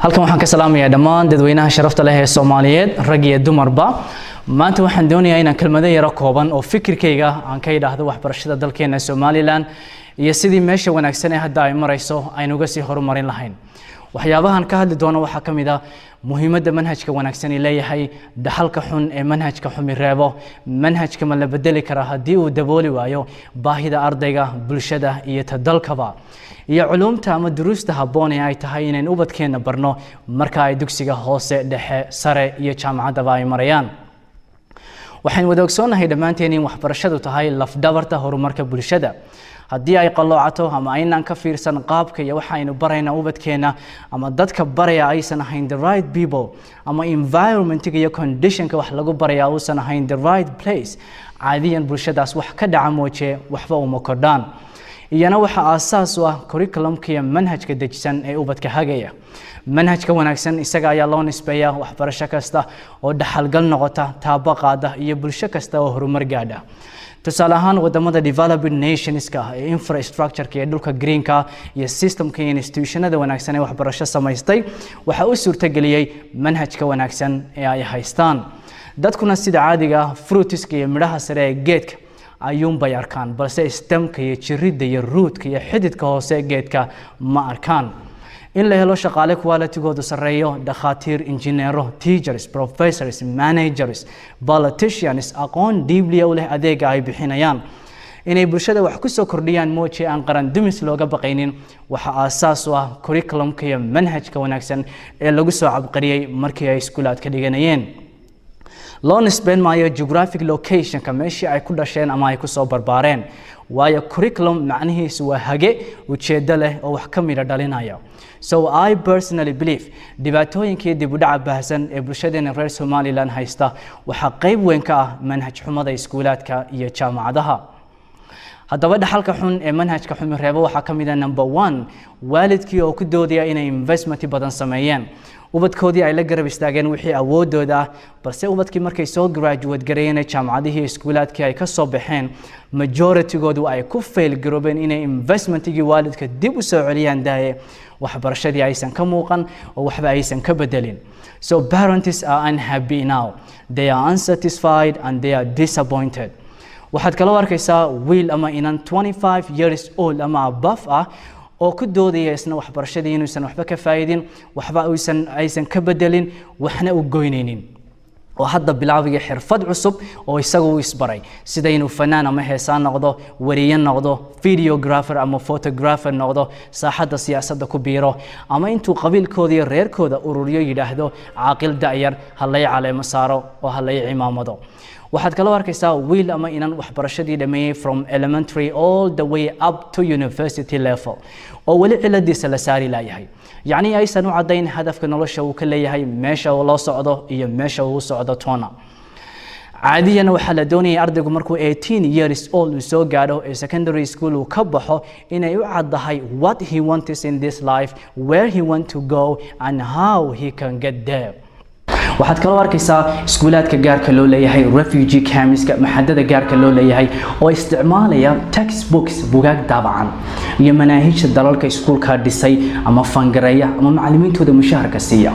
Halkan waxaan ka salaamayaa dhammaan dadweynaha sharafta leh ee Soomaaliyeed, rag iyo dumarba. Maanta waxaan doonayaa inaan kelmado yaro kooban oo fikirkayga aan ka idhaahdo waxbarashada dalkeena Somaliland iyo sidii meesha wanaagsan ee hadda ay marayso aynu uga sii horumarin lahayn. Waxyaabahan ka hadli doono waxaa ka mid ah muhiimadda manhajka wanaagsan ee leeyahay, dhaxalka xun ee manhajka xumi reebo, manhajka ma la bedeli karaa haddii uu dabooli waayo baahida ardayga, bulshada iyo ta dalkaba, iyo culuumta ama duruusta habboon ee ay tahay inayn ubadkeenna barno marka ay dugsiga hoose, dhexe, sare iyo jaamacaddaba ay marayaan. Waxaynu wada ogsoonnahay dhammaanteen in waxbarashadu tahay lafdhabarta horumarka bulshada. Haddii ay qalloocato ama aynaan ka fiirsan qaabka iyo waxaynu barayna ubadkeenna, ama dadka baraya aysan ahayn the right people, ama environmentiga iyo conditionka wax lagu baraya uusan ahayn the right place, caadiyan bulshadaas wax ka dhaca mooje waxba uma kordhaan. Iyana waxaa aasaas u ah curriculumka iyo manhajka dejisan ee ubadka hagaya. Manhajka wanaagsan isaga ayaa loo nisbeeyaa waxbarasho kasta oo dhaxalgal noqota, taabo qaada iyo bulsho kasta oo horumar gaadha. Tusaale ahaan, wadamada developing nationska ah ee infrastructureka iyo dhulka greenka iyo systemka iyo institutionada wanaagsan ee waxbarasho samaystay, waxaa u suurtageliyey manhajka wanaagsan ee ay haystaan. Dadkuna sida caadiga ah fruitiska iyo midhaha sare ee geedka ayuunbay arkaan, balse stemka iyo jiridda iyo rootka iyo xididka hoose ee geedka ma arkaan. In la helo shaqaale qualitygoodu sarreeyo, dhakhaatiir, injineero, teachers, professors, managers, politicians, aqoon deeply u leh adeega ay bixinayaan, inay bulshada wax ku soo kordhiyaan mooje aan qaran dumis looga baqaynin, waxaa aasaas u ah curriculumka iyo manhajka wanaagsan ee lagu soo cabqariyey markii ay iskuulaad ka dhiganayeen. Loo nisbeyn maayo geographic locationka meeshii ay ku dhasheen ama ay ku soo barbaareen, waayo curriculum macnihiisu waa hage ujeeddo leh oo wax ka midha dhalinaya. So I personally believe dhibaatooyinkii dib u dhaca baahsan ee bulshadeena reer Somaliland haysta waxaa qayb weyn ka ah manhaj xumada iskuulaadka iyo jaamacadaha. Haddaba, dhaxalka xun ee manhajka xumi reebo waxaa ka mid ah, number one, waalidkii oo ku doodaya inay investment badan sameeyeen, ubadkoodii ay la garab istaageen wixii awoodooda ah, balse ubadkii markay soo graduate gareeyeen ee jaamacadihii, iskuulaadkii ay ka soo baxeen, majoritygoodu ay ku fail garoobeen inay investmentigii waalidka dib u soo celiyaan, daaye waxbarashadii aysan ka muuqan oo waxba aysan ka bedelin. So parents are unhappy now, they are unsatisfied and they are disappointed. Waxaad kaloo arkaysaa wiil ama inan 25 years old ama above ah oo ku doodaya isna waxbarashadii inuusan waxba ka faa'iidin, waxba uusan aysan ka bedelin, waxna u goynaynin, oo hadda bilaabaya xirfad cusub oo isagu u isbaray, sida inuu fanaan ama heesaan noqdo, wariye noqdo, videographer ama photographer noqdo, saaxadda siyaasadda ku biiro, ama intuu qabiilkooda iyo reerkooda ururiyo yidhaahdo, "Caaqil da'yar ha lay caleemo saaro oo ha lay cimaamado." Waxaad kaloo arkaysaa wiil ama inan waxbarashadii dhameeyey from elementary all the way up to university level oo weli ciladiisa la saari laayahay, yacni aysan u caddayn hadafka nolosha uu ka leeyahay, meesha uu loo socdo iyo meesha uu socdo toona. Caadiyana waxaa la doonaya ardaygu markuu 18 years old uu soo gaadho ee secondary school uu ka baxo inay u caddahay what he wants in this life, where he want to go and how he can get there. Waxaad kaloo arkaysaa iskuulaadka gaarka loo leeyahay, refugee campska, maxadada gaarka loo leeyahay oo isticmaalaya textbooks, bugaag daabacan iyo manaahijta dalalka iskuulka dhisay ama fangareeya ama macallimiintooda mushaharka siiya.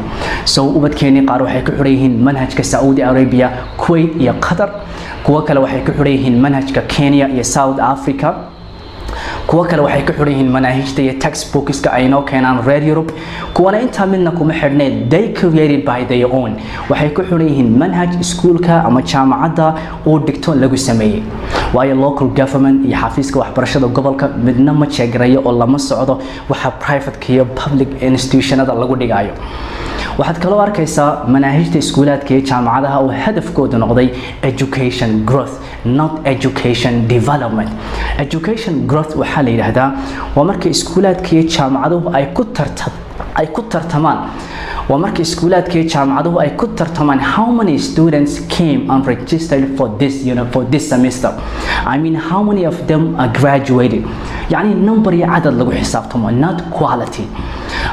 So ubadkeenii qaar waxay ku xidhan yihiin manhajka Saudi Arabia, Kuwait iyo Qatar. Kuwo kale waxay ku xidhan yihiin manhajka Kenya iyo South Africa. Kuwo kale waxay ku xidhan yihiin manaahijta iyo textbookska ay noo keenaan reer Yurub. Kuwana intaa midna kuma xidhneed, they created by their own. Waxay ku xidhan yihiin manhaj iskuulka ama jaamacadda uu dhigto lagu sameeyey, waayo local government iyo xafiiska waxbarashada gobolka midna ma jeegarayo oo lama socdo waxa privateka iyo public institutionada lagu dhigayo. Waxaad kaloo arkaysaa manaahijta iskuulaadka iyo jaamacadaha oo hadafkoodu noqday education growth, not education development. Education growth waxaa la yidhaahdaa waa marka iskuulaadka iyo jaamacaduhu ay ku tartamaan, waa marka iskuulaadka iyo jaamacaduhu ay ku tartamaan how many students came and registered for this semester, I mean, how many of them are graduated, yacni number iyo cadad lagu xisaabtamo, not quality.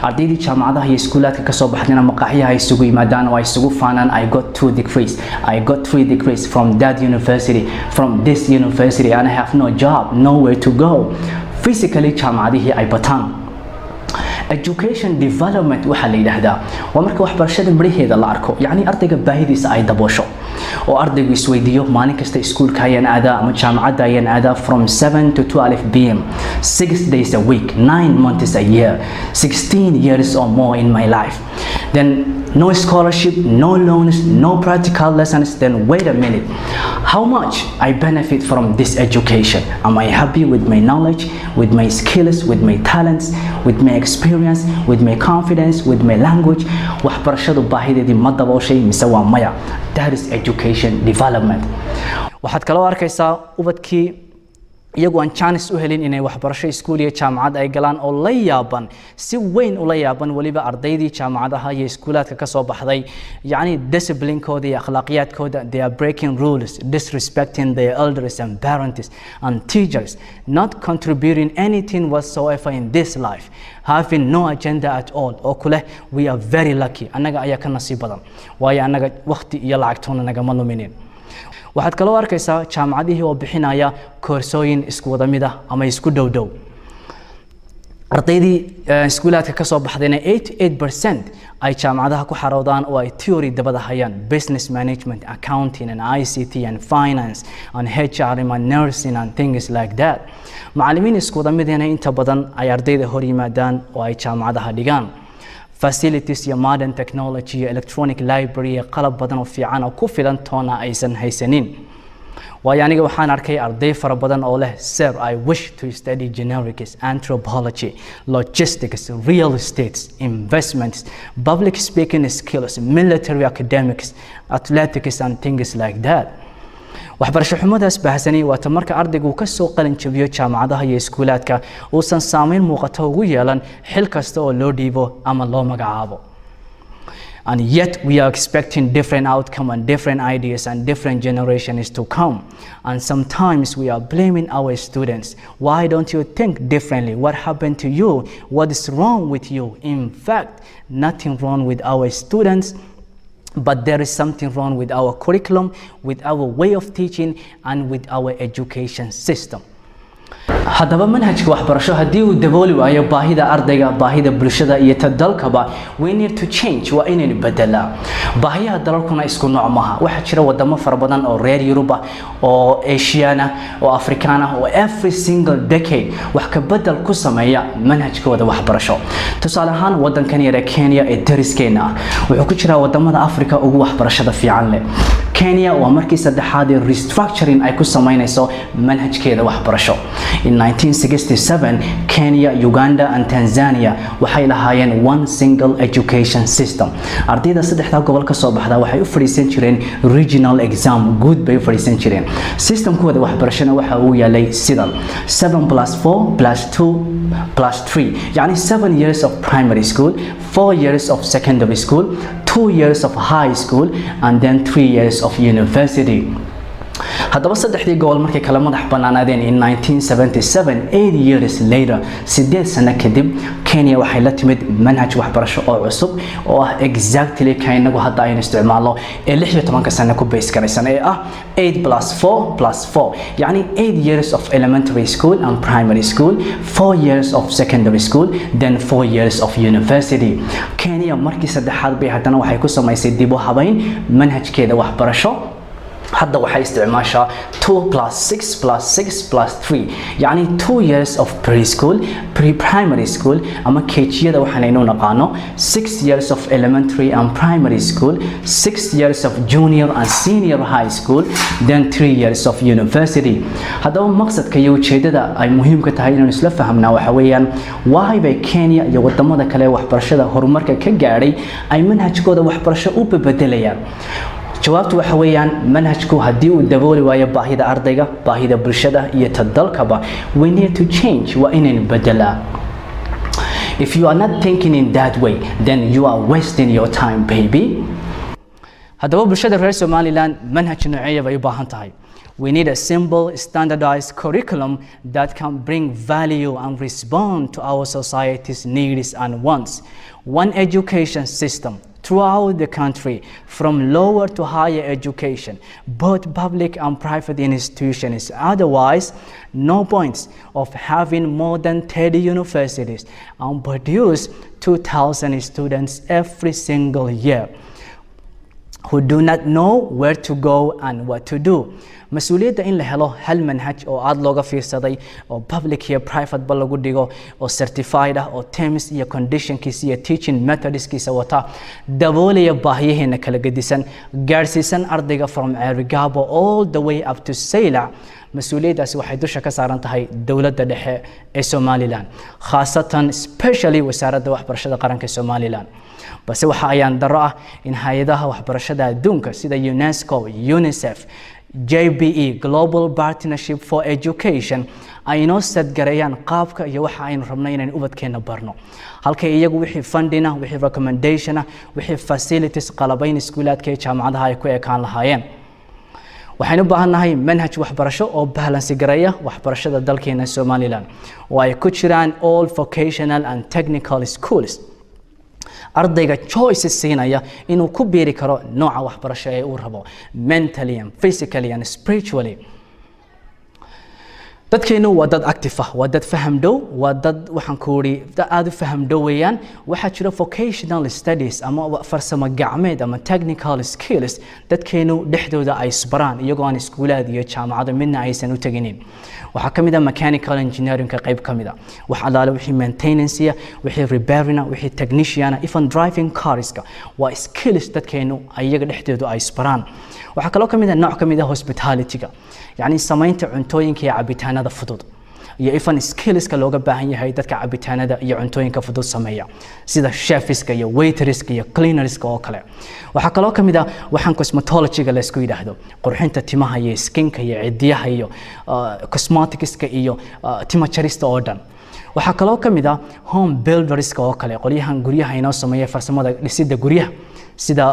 Ardaydii jaamacadaha iyo iskuulaadka kasoo baxdayna maqaaxyaha ay isugu yimaadaan oo ay isugu faanaan, "I got two degrees, I got three degrees from that university, from this university, and I have no job, nowhere to go." Physically, jaamacadihii ay bataan. Education development waxaa la yidhaahdaa waa marka waxbarashada midhaheeda la arko, yacni ardayga baahidiisa ay daboosho, oo ardaygu isweydiiyo: maalin kasta iskuulka ayaan aadaa ama jaamacadda ayaan aadaa from 7 to 12 p.m., 6 days a week, 9 months a year, 16 years or more in my life, then no scholarship, no loans, no practical lessons. Then wait a minute, how much I benefit from this education? Am I happy with my knowledge, with my skills, with my talents, with my experience, with my confidence, with my language? Waxbarashadu baahideedii ma dabooshay mise waa maya? That is education development. Waxaad kaloo arkaysaa ubadkii iyagu aan chance u helin inay waxbarasho iskuul iyo jaamacad ay galaan oo la yaaban, si weyn ula yaaban weliba ardaydii jaamacadaha iyo iskuulaadka ka soo baxday, yacni discipline-kooda iyo akhlaaqiyaadkooda. They are breaking rules, disrespecting their elders and parents and teachers, not contributing anything whatsoever in this life, having no agenda at all, oo kuleh: "We are very lucky, annaga ayaa ka nasiib badan, waayo annaga waqti iyo lacagtoona nagama luminin." Waxaad kaloo arkaysaa jaamacadihii oo bixinaya koorsooyin isku wada mid ah ama isku dhow dhow. Ardaydii iskuulaadka ka soo baxdayna 88% ay jaamacadaha ku xaroodaan oo ay theory dabada hayaan: business management, accounting and ICT and finance and HRM and nursing and things like that. Macallimiin isku wada midina inta badan ay ardayda hor yimaadaan oo ay jaamacadaha dhigaan. Facilities iyo modern technology iyo electronic library iyo qalab badan oo fiican oo ku filan toona aysan haysanin. Waayo aniga waxaan arkay arday fara badan oo leh: "Sir, I wish to study generics, anthropology, logistics, real estates, investments, public speaking skills, military academics, athletics and things like that." Waxbarasho xumadaas baahsani waata marka ardaygu ka soo qalin jabiyo jaamacadaha iyo iskuulaadka uusan saameyn muuqato ugu yeelan xil kasta oo loo dhiibo ama loo magacaabo. And yet we are expecting different outcome and different ideas and different generations to come. And sometimes we are blaming our students. "Why don't you think differently? What happened to you? What is wrong with you?" In fact, nothing wrong with our students, but there is something wrong with our curriculum, with our way of teaching, and with our education system. Haddaba manhajka waxbarasho haddii uu dabooli waayo baahida ardayga, baahida bulshada iyo ta dalkaba, we need to change, waa inaynu bedelaa. Baahiyaha dalalkuna isku nooc maaha. Waxaa jira wadamo fara badan oo reer Yurub ah, oo Asian ah, oo Afrikaan ah, oo every single decade wax ka bedel ku sameeya manhajkooda waxbarasho. Tusaale ahaan, wadankan yare Kenya ee dariskeena ah wuxuu ku jiraa wadamada Africa ugu waxbarashada fiican leh. Kenya waa markii saddexaad ee restructuring ay ku sameynayso manhajkeeda waxbarasho. In 1967, Kenya, Uganda and Tanzania waxay lahaayeen one single education system. Ardayda saddexdaa gobol ka soo baxda waxay u fadhiisan jireen regional exam guud bay u fadhiisan jireen. Systemkooda waxbarashana waxa uu yaalay sidan: 7 plus 4 plus 2 plus 3, yacni 7 years of primary school, 4 years of secondary school, 2 years of high school and then 3 years of university. Haddaba saddexdii gobol markay kala madax bannaanaadeen in 1977, 8 years later, 8 sano kadib, Kenya waxay la timid manhaj waxbarasho oo cusub oo ah exactly ka inagu hadda aynu isticmaalno ee 16-ka sano ku base garaysan, ee ah 8 plus 4 plus 4, yacni 8 years of elementary school and primary school, 4 years of secondary school, then 4 years of university. Kenya markii saddexaad bay haddana waxay ku samaysay dib u habayn manhajkeeda waxbarasho. Hadda waxay isticmaashaa 2 plus 6 plus 6 plus 3, yacni 2 years of preschool, pre-primary school ama KG-yada waxaanaynu naqaano, 6 years of elementary and primary school, 6 years of junior and senior high school, then 3 years of university. Haddaba maqsadka iyo ujeedada ay muhiimka tahay inaynu isla fahamnaa waxa weeyaan: why bay Kenya iyo wadamada kale waxbarashada horumarka ka gaadhay ay manhajkooda waxbarasho u bebedelayaan? Jawaabtu waxa weeyaan, manhajku haddii uu dabooli waayo baahida ardayga, baahida bulshada iyo ta dalkaba, we need to change, waa inaynu bedelaa. If you are not thinking in that way, then you are wasting your time, baby. Haddaba bulshada reer Somaliland manhaj nooceeya bay u baahan tahay? We need a simple, standardized curriculum that can bring value and respond to our society's needs and wants. One education system throughout the country, from lower to higher education, both public and private institutions. Otherwise, no points of having more than 30 universities and produce 2,000 students every single year who do not know where to go and what to do. Mas-uuliyadda in la helo hal manhaj oo aada looga fiirsaday, oo public iyo private ba lagu dhigo, oo certified ah, oo terms iyo conditionkiisa iyo teaching methodskiisa wata, daboolaya baahiyaheena kala gedisan, gaadhsiisan ardayga from Ceerigaabo all the way up to Saylac, mas-uuliyaddaasi waxay dusha ka saaran tahay dowladda dhexe ee Somaliland, khaasatan, specially, Wasaaradda Waxbarashada Qaranka Somaliland. Balse waxa ayaan darro ah in hay-adaha waxbarashada adduunka sida UNESCO, UNICEF, JPE, Global Partnership for Education, ay inoo sadgareeyaan qaabka iyo waxa aynu rabno inaynu ubadkeena barno, halka iyagu wixii funding ah, wixii recommendation ah, wixii facilities, qalabayn iskuulaadka iyo jaamacadaha ay ku ekaan lahaayeen. Waxaynu u baahan nahay manhaj waxbarasho oo balance gareeya waxbarashada dalkeena Somaliland, oo ay ku jiraan all vocational and technical schools, ardayga choices siinaya inuu ku biiri karo nooca waxbarasho ee uu rabo, mentally and physically and spiritually. Dadkeenu waa dad active ah, waa dad faham dhow, waa dad, waxaan ku uri, dad aada u faham dhow weeyaan. Waxaa jira vocational studies ama farsamo gacmeed ama technical skills dadkeenu dhexdooda ay isbaraan iyagoo aan iskuulaad iyo jaamacado midna aysan u teginin. Waxaa ka mid ah mechanical engineeringka qayb ka mid a, wax allaale wixii maintenance, wixii repairing, wixii technician, even driving carska, waa skills dadkeenu iyaga dhexdoodu ay isbaraan. Waxaa kaloo ka mid ah nooc ka mid ah hospitalityga, yacni samaynta cuntooyinka iyo cabitaanada fudud, iyo even skillska looga baahan yahay dadka cabitaanada iyo cuntooyinka fudud sameeya, sida chefska iyo waiterska iyo cleanerska oo kale. Waxaa kaloo ka mid ah waxaan cosmetologyga laysku yidhaahdo, qurxinta timaha iyo skinka iyo cidiyaha iyo cosmeticska iyo tima jarista oo dhan. Waxaa kaloo ka mid ah home builderska oo kale, qolyahan guryaha inoo sameeya, farsamada dhisidda guryaha, sida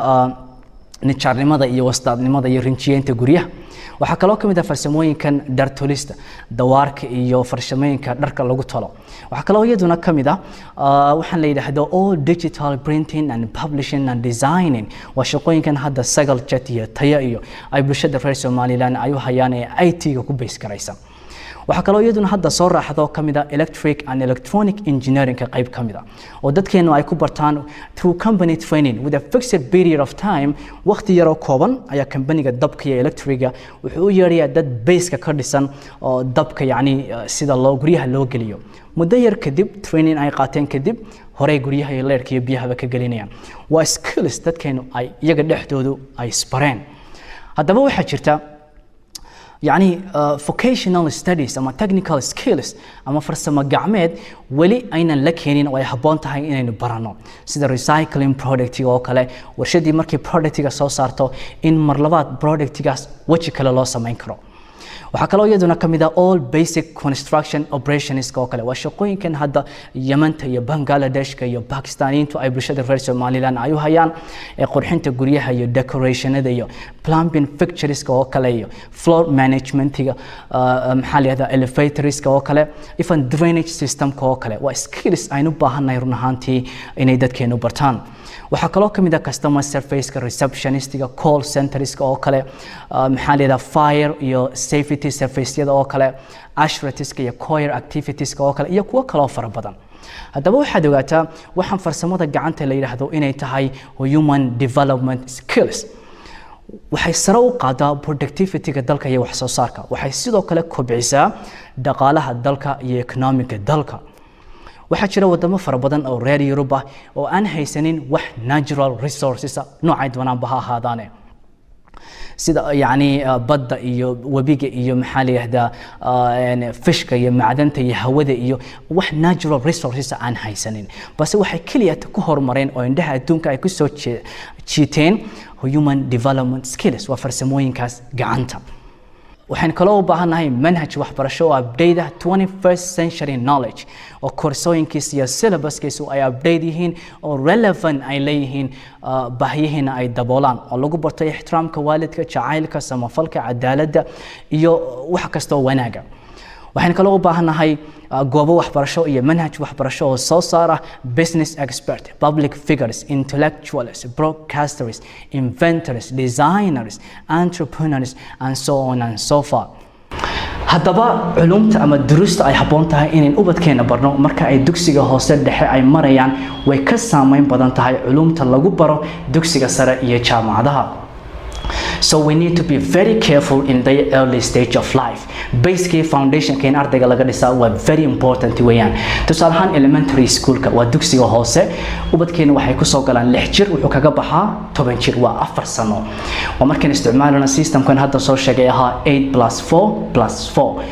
nijaarnimada iyo wastaadnimada iyo rinjiyeynta guryaha. Waxaa kaloo ka mid ah farsamooyinkan dhartolista, dawaarka iyo farsamooyinka dharka lagu tolo. Waxaa kaloo iyaduna ka mid ah waxaan la yidhaahdo all digital printing and publishing and designing. Waa shaqooyinkan hadda Sagal Jet iyo Tayo iyo ay bulshada reer Somaliland ay u hayaan ee IT-ga ku base garaysa. Waxaa kaloo iyaduna hadda soo raaxdo ka mid ah electric and electronic engineering-ka qayb ka mid ah, oo dadkeenu ay ku bartaan through company training with a fixed period of time. Waqti yaroo kooban ayaa companyga dabka iyo electriga wuxuu u yeerayaa dad baseka ka dhisan oo dabka, yacni sida loo guryaha loo geliyo. Muddo yar kadib, training ay qaateen kadib, horey guryaha iyo leerka iyo biyahaba ka gelinayaan. Waa skills dadkeenu ay iyaga dhexdoodu ay isbareen. Haddaba waxaa jirta yacni vocational studies ama technical skills ama farsamo gacmeed weli aynan la keenin oo ay habboon tahay inaynu baranno, sida recycling productiga oo kale, warshadii markay productiga soo saarto in mar labaad productigaas weji kale loo samayn karo. Waxaa kaloo iyaduna ka mid ah all basic construction operationska oo kale. Waa shaqooyinkan hadda Yamanta iyo Bangladeshka iyo Bakistaniyiintu ay bulshada reer Somaliland ay u hayaan, ee qurxinta guryaha iyo decorationada iyo plumbing fixtureska oo kale iyo floor managementiga, maxaa la yihahdaa, elevatorska oo kale, even drainage systemka oo kale. Waa skills aynu u baahannahay run ahaantii inay dadkeenu bartaan. Waxaa kaloo ka mid ah customer serviceka, receptionistiga, call centerska oo kale, maxaa la yidhaha, fire iyo safety serviceyada oo kale, usherska iyo choir activitieska oo kale, iyo kuwo kaloo fara badan. Haddaba waxaad ogaataa waxaan farsamada gacanta la yidhaahdo inay tahay human development skills. Waxay sare u qaadaa productivity-ga dalka iyo wax soo saarka. Waxay sidoo kale kobcisaa dhaqaalaha dalka iyo economiga dalka. Waxaa jira wadamo fara badan oo reer Yurub ah oo aan haysanin wax natural resources ah, noocay doonaanba ha ahaadaane, sida yacni badda iyo webiga iyo, maxaa la yihahdaa, fishka iyo macdanta iyo hawada iyo wax natural resources aan haysanin, balse waxay keliya ku horumareen oo indhaha adduunka ay ku soo jiiteen human development skills, waa farsamooyinkaas gacanta. Waxaynu kaloo u baahannahay manhaj waxbarasho oo update ah, 21st century knowledge, oo koorsooyinkiisa iyo syllabuskiisu ay update yihiin oo relevant ay leeyihiin, baahiyihiina ay daboolaan, oo lagu barto ixtiraamka waalidka, jacaylka, samafalka, cadaaladda iyo wax kasta oo wanaaga. Waxaynu kaloo u baahannahay goobo waxbarasho iyo manhaj waxbarasho oo soo saara business expert, public figures, intellectuals, broadcasters, inventors, designers, entrepreneurs and so on and so far. Haddaba, culumta ama duruusta ay habboon tahay inayn ubadkeena barno marka ay dugsiga hoose dhexe ay marayaan way ka saameyn badan tahay culumta lagu baro dugsiga sare iyo jaamacadaha. So we need to be very careful in the early stage of life. Basically, foundationka in ardayga laga dhisaa waa very important weeyaan. Tusaale ahaan, elementary schoolka waa dugsiga hoose. Ubadkeena waxay kusoo galaan 6 jir, wuxuu kaga baxaa 10 jir, waa 4 sano. Waa markaan isticmaalana systemkan hadda soo sheegay ahaa 8 plus 4 plus 4.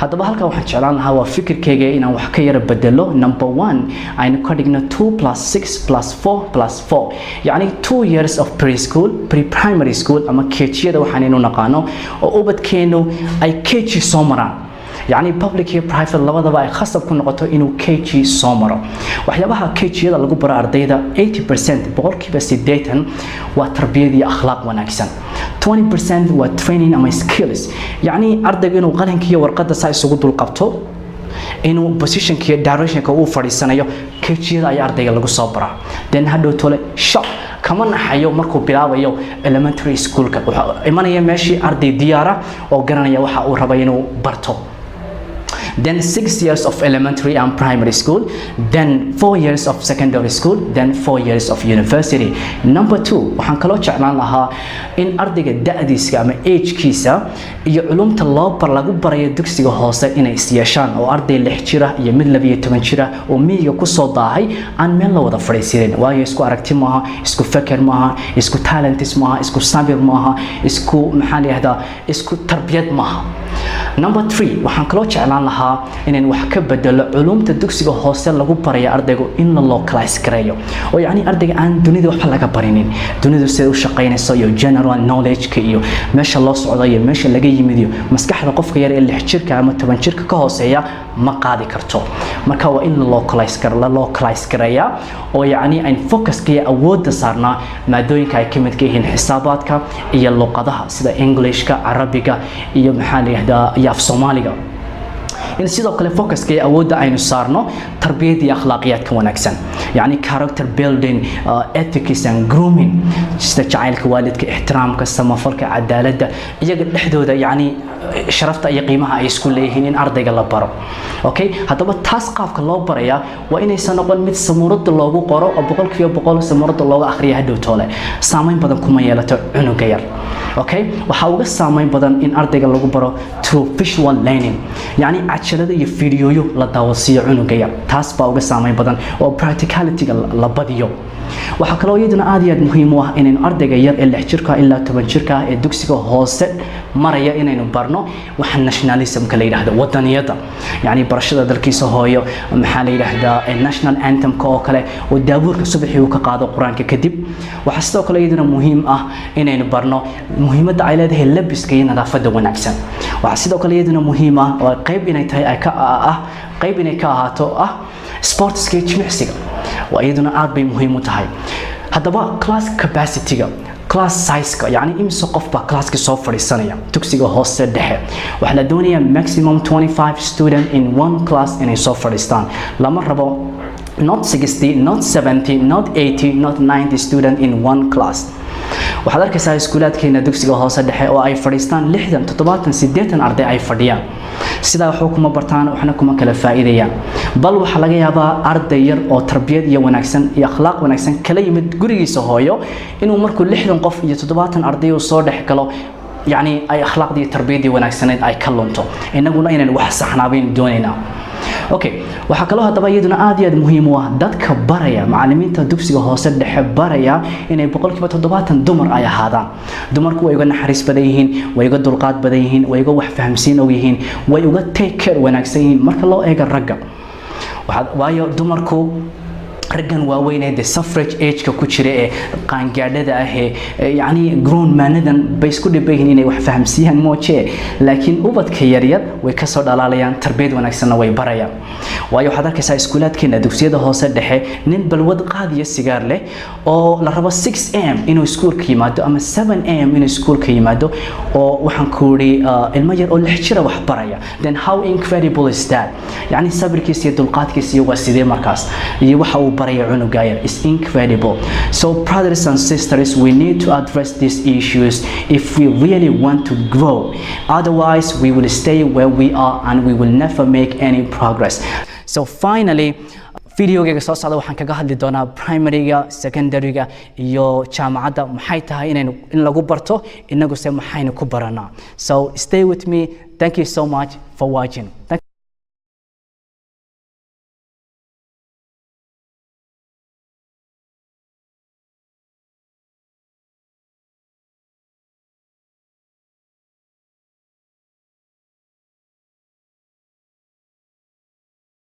Haddaba, halkan waxaan jeclaan lahaa, waa fikirkayga, inaan wax ka yara bedelo. Number one, aynu ka dhigno 2 plus 6 plus 4 plus 4, yacni 2 years of preschool, pre-primary school ama KG-yada waxaanaynu naqaano, oo ubadkeenu ay KG soo maraan, yacni public iyo private labadaba ay khasab ku noqoto inuu KG soo maro. Waxyaabaha KG-yada lagu baro ardayda 80%, 80%, waa tarbiyad iyo akhlaaq wanaagsan. 20% waa training ama skills, yacni ardayga inuu qalinka iyo warqadda saa isugu dulqabto, inuu positionka iyo directionka uu fadhiisanayo, KG-yada ayaa ardayga lagu soo baraa. Then hadhow tole shock kama naxayo markuu bilaabayo elementary schoolka. Wuxuu imanaya meeshii arday diyaara oo garanaya waxa uu rabay inuu barto. Then 6 years of elementary and primary school, then 4 years of secondary school, then 4 years of university. Number two, waxaan kaloo jeclaan lahaa in ardayga da'diisa ama agekiisa iyo culumta loo bar lagu barayo dugsiga hoose inay is yeeshaan, oo arday 6 jira iyo mid 12 jira oo miyiga kusoo daahay aan meel la wada fadhiisiinin, waayo isku aragti maaha, isku feker maaha, isku talents maaha, isku sabir maaha, isku, maxaa la yihahdaa, isku tarbiyad maaha. Number three, waxaan kaloo jeclaan lahaa inayn wax ka bedelo culumta dugsiga hoose lagu barayo ardaygu in la localize gareeyo, oo yacni ardayga aan dunida waxba laga barinin, dunidu siday u shaqaynayso iyo general knowledge-ka iyo meesha loo socdo iyo meesha laga yimid, iyo maskaxda qofka yar ee 6 jirka ama 10 jirka ka hooseeya ma qaadi karto. Marka waa in la localize gareeyaa, oo yacni ayn focuska iyo awoodda saarnaa maadooyinka ay ka midka yihiin xisaabaadka iyo luqadaha sida Englishka, Carabiga iyo, maxaa la yihahdaa, iyo af Soomaaliga. In sidoo kale focuska iyo awoodda aynu saarno tarbiyada iyo akhlaaqiyaadka wanaagsan, yacni character building, ethics and grooming, sida jacaylka waalidka, ixtiraamka, samafalka, cadaaladda, iyaga dhexdooda, yacni sharafta iyo qiimaha ay isku leeyihiin in ardayga la baro. Okay, haddaba taas qaabka loo barayaa waa inaysan noqon mid samuurada loogu qoro oo 100% samuurada looga akhriya. Hadhow toole saameyn badan kuma yeelato cunuga yar. Okay, waxaa uga saameyn badan in ardayga lagu baro through visual learning, yacni cajalado iyo fiidiyooyo la daawasiiyo cunuga yar. Taas baa uga saameyn badan oo practicalityga la badiyo. Waxaa kaloo iyaduna aad iyo aad muhiim u ah inaynu ardayga yar ee 6 jirka ilaa 10 jirka ah ee dugsiga hoose maraya inaynu barno waxa nationalismka la yidhaahdo, wadaniyadda, yacni barashada dalkiisa hooyo, maxaa la yidhaahdaa, national anthemka oo kale oo daabuurka subaxii uu ka qaado Qur-aanka kadib. Waxaa sidoo kale iyaduna muhiim ah inaynu barno muhiimadda ay leedahay labiska iyo nadaafadda wanaagsan. Waxaa sidoo kale iyaduna muhiim ah oo qayb inay tahay ay ka ah qayb inay ka ahaato ah sportska iyo jimicsiga, waa iyaduna aad bay muhiim u tahay. Haddaba, class capacity-ga, class size-ka, yacni imise qof baa classka soo fadhiisanaya dugsiga hoose dhexe, waxaa la doonayaa maximum 25 student in one class inay soo fadhiistaan. Lama rabo not 60, not 70, not 80, not 90 student in one class. Waxaad arkaysaa iskuulaadkeena dugsiga hoose dhexe oo ay fadhiistaan 60, 70, 80 arday ay fadhiyaan. Sidaa waxba kuma bartaan, waxna kuma kala faa'iidayaan. Bal waxaa laga yaabaa arday yar oo tarbiyad iyo wanaagsan iyo akhlaaq wanaagsan kala yimid gurigiisa hooyo inuu markuu 60 qof iyo 70 arday uu soo dhex galo, yacni ay akhlaaqdii iyo tarbiyaddii wanaagsaneyd ay ka lunto. Innaguna inaynu wax saxnaabaynu doonaynaa. Okay, waxaa kaloo haddaba iyaduna aad iyo aad muhiim u ah dadka baraya, macallimiinta dugsiga hoose dhexe baraya, inay 70% dumar ay ahaadaan. Dumarku way uga naxariis badan yihiin, way uga dulqaad badan yihiin, way uga wax fahamsiin og yihiin, way uga take care wanaagsan yihiin marka loo eego ragga. Waayo dumarku Raggan waaweyn ee de suffrage age-ka ku jira ee qaangaadhada ah ee yacni grown man-adan bay isku dhiban yihiin inay wax fahamsiiyaan mooje, laakiin ubadka yaryar way kasoo dhalaalayaan, tarbiyad wanaagsanna way barayaan. Waayo, waxaad arkaysaa iskuulaadkeena dugsiyada hoose dhexe nin balwad qaadiya, sigaar leh, oo la rabo 6 a.m. inuu iskuulka yimaado ama 7 a.m. inuu iskuulka yimaado, oo waxaan ku idhi ilmo yar oo 6 jira wax baraya. Then how incredible is that? Yacni sabirkiisa iyo dulqaadkiisa iyo waa sidee markaas iyo waxa uu baraya cunuga yar is incredible. So brothers and sisters, we need to address these issues if we really want to grow. Otherwise, we will stay where we are and we will never make any progress. So finally, videogayga soo socda waxaan kaga hadli doonaa primaryga, secondaryga iyo jaamacadda maxay tahay inaynu in lagu barto, inaguse maxaynu ku baranaa. So stay with me. Thank you so much for watching. Thank